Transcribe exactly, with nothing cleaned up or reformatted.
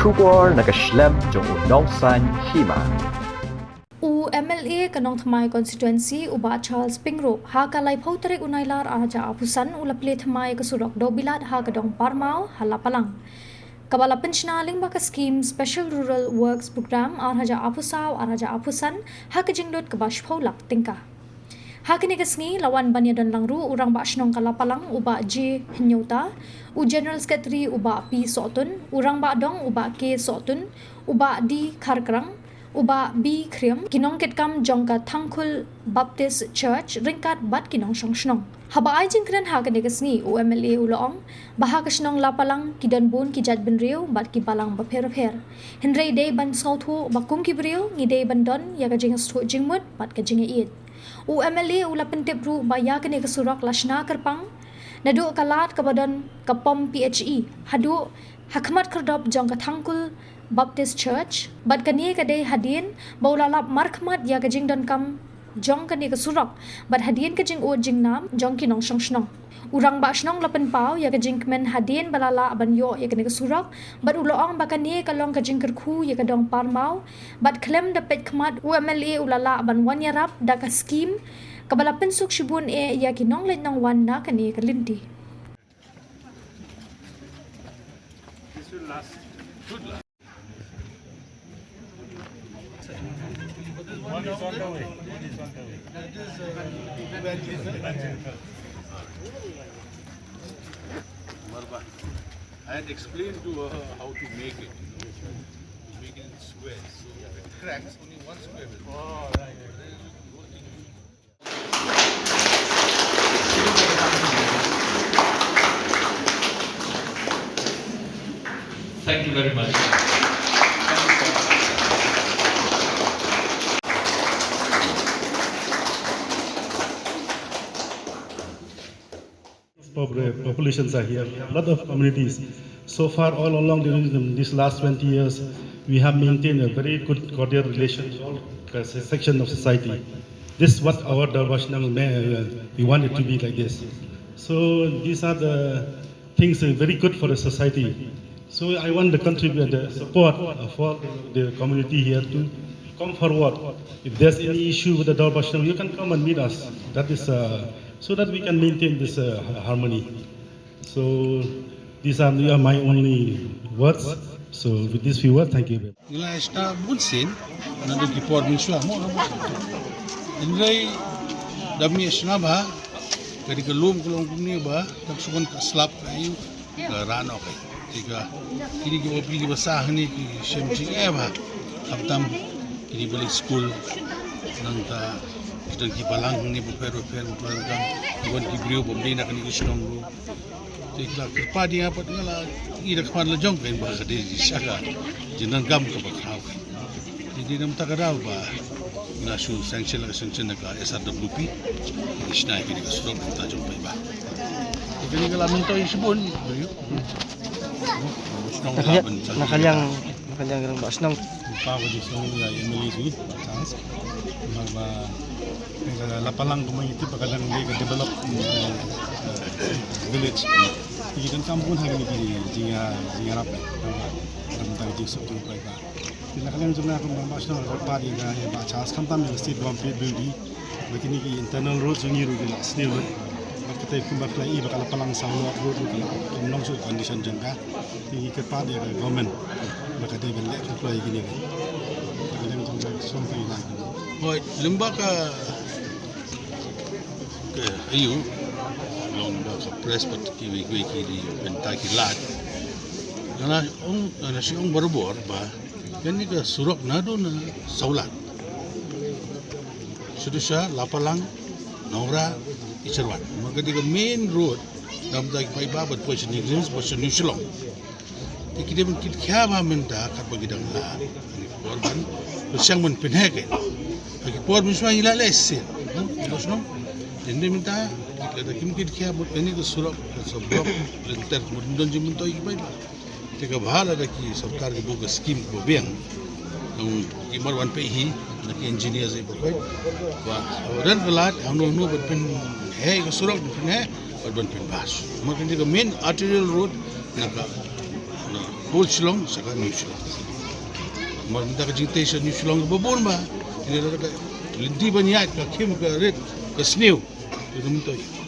Khubor na ka shlem jong u Nongsaiñ Hima. U M L A ka Nongthymmai Constituency, u Bah Charles Pyngrope, ha ka laiphew tarik u Nailar arhajar arphew san, u la plie thymmai ka surok dewbilat ha ka dong Parmaw ha Lapalang, kaba la pynshna lyngba ka skhim Special Rural Works Programme arhajar arphew saw arhajar arphew san, ha ka jinglut kaba shiphew lak tyngka. Ha kane ka sngi la wan ban ïadon lang ruh u Rangbah Shnong ka Lapalang, u Bah J Hynñiewta, u General Secretary, u Bah P Sohtun, u Rangbah Dong, u Bah K Sohtun, u Bah D Kharkrang, u Bah B Khriam, ki nongkitkam jong ka Thangkhul Baptist Church ryngkat bad ki nongshong shnong. Haba ai jingkren ha kane ka sngi, u M L A u la ong ba ha ka shnong Lapalang ki don bun ki jait bynriew bad ki balang bapher bapher. Hynrei dei ban sngewthuh ba kum ki briew ngi dei ban don ïa ka jingsngewthuh jingmut bad ka jingïeit. U M L A u la pyntip ruh ba ïa kane ka surok la shna kyrpang naduh ka lad kaba don ka pom P H E haduh ha khmat khyrdop jong ka Thangkhul Baptist Church, bad kane ka dei hadien ba u la lap markhmat ïa ka jingdonkam jong kane ka surok bad hadien ka jingud jingnam jong ki nongshong shnong. U Rangbah Shnong la pynpaw ïa ka jingkmen hadien ba la lah ban ïoh ïa kane ka surok, bad u la ong ba kane ka long ka jingkyrkhu ïa ka dong Parmaw, bad khlem da peit khmat u M L A u la lah ban wan ïarap da ka skhim kaba la pynsuk shibun eh ïa ki nongleit nongwan na kane ka lynti. I had explained to her how to make it. To make it in squares. So if it cracks, only one square will. Oh, right. Thank you very much. Pop-, populations are here, a lot of communities. So far, all along during the, these last twenty years, we have maintained a very good cordial relation with all the se-, section of society. This is what our Dorbar Shnong may, uh, we want it to be like this. So these are the things, uh, very good for the society. So I want the contribute, the support of all the community here to come forward. If there's any issue with the Dorbar Shnong, you can come and meet us. That is, uh, so that we can maintain this, uh, harmony. So these are, are my only words. So with these few words, thank you very much. Ngi la shna bun sien naduh ki por mynshuwa mo. Hynrei da mynshwa ba ka dei ka lum ka long kumne ba ka shu wan ka slap ka ïoh ka rah noh ka. Te ka kine ki bapli ki basa hangne ki shem jingeh ba khamtam kine ba leit skul. Nangta ki don ki balang hangne bapher bapher, bapher bapher, ki wan ki briew bym dei na kane ka shnong ruh. Te ki la kyrpad ïa nga pat nga la i da khmat la jong ka, ba ka dei sha ka jingdonkam kaba khraw ka. Te dei namar kata ka daw ba nga shu sanction, la ka sanction na ka S R W P. Ngi shna ïa kane ka surok na ka bynta jong paidbah. Te kane ka la myntoi shibun. Shnong na ka liang, na ka liang, na ka liang rangbah shnong. Ba ka dei shnong ïa M L A sini, ba chance. Namar ba Ka Lapalang kumba ngi tip ba ka dang dei ka develop, eh, eh, village. Ki donkam bun ha kine ki jingïa, jingïarap, eh, na ka bynta ka jingsuk jong u paidbah. Ki la ka liang jong nga kum rangbah shnong, ka party ka, eh, Bah Charles, khamtam ïa ka State Bond P W D. Ba kine ki internal road jong ngi ruh ki la sniew lut. Bad kata kumba ka la i ba ka Lapalang Saw Lok Road ruh ka la kum long shuh condition jong ka. Te ngi kyrpad ïa ka government ba ka dei ban leh kloi ïa kine. Ka dei ban sngewthuh ïa ka. Hooid, lyngba ka, ka, aïu, lyngba ka press bad kiwei kiwei ki dei bynta ki lad. Nga la ong, nga la shu ong barabor ba kane ka surok naduh na Sawlad shuh shuh sha Lapalang, Nongrah, Isharwat. Namar ka dei ka main road, namar ki paidbah ba poi sha New Greens, poi sha New Shillong. Te ki dei ban kit khia ba mynta katba ki dang lah. Kane ka por ban, ban sdang ban pynheh ka. Ki por mynshuwa ngi la leh shisien. Hmm, ki por shnong. Te mynta, lada kim kit khia ba kane ka surok, ka surok lynter, mut don jingmyntoi ki paidbah. Te kaba lada ki sorkar ki buh ka skim kaba biang. Nang ki mar wan peit hi na ki engineers i pyrkhat. Ba ran ka lad hangno hangno ban pynheh ka surok, ban pynheh, ban pynbha. Namar kane ka main arterial road na ka, na, Old Shillong sha ka New Shillong. Mar mynta ka jingtei sha New Shillong kaba bun ba, ine la ka lynti ban ïaid ka khim ka rit ka sniew. Ïa ka myntoi.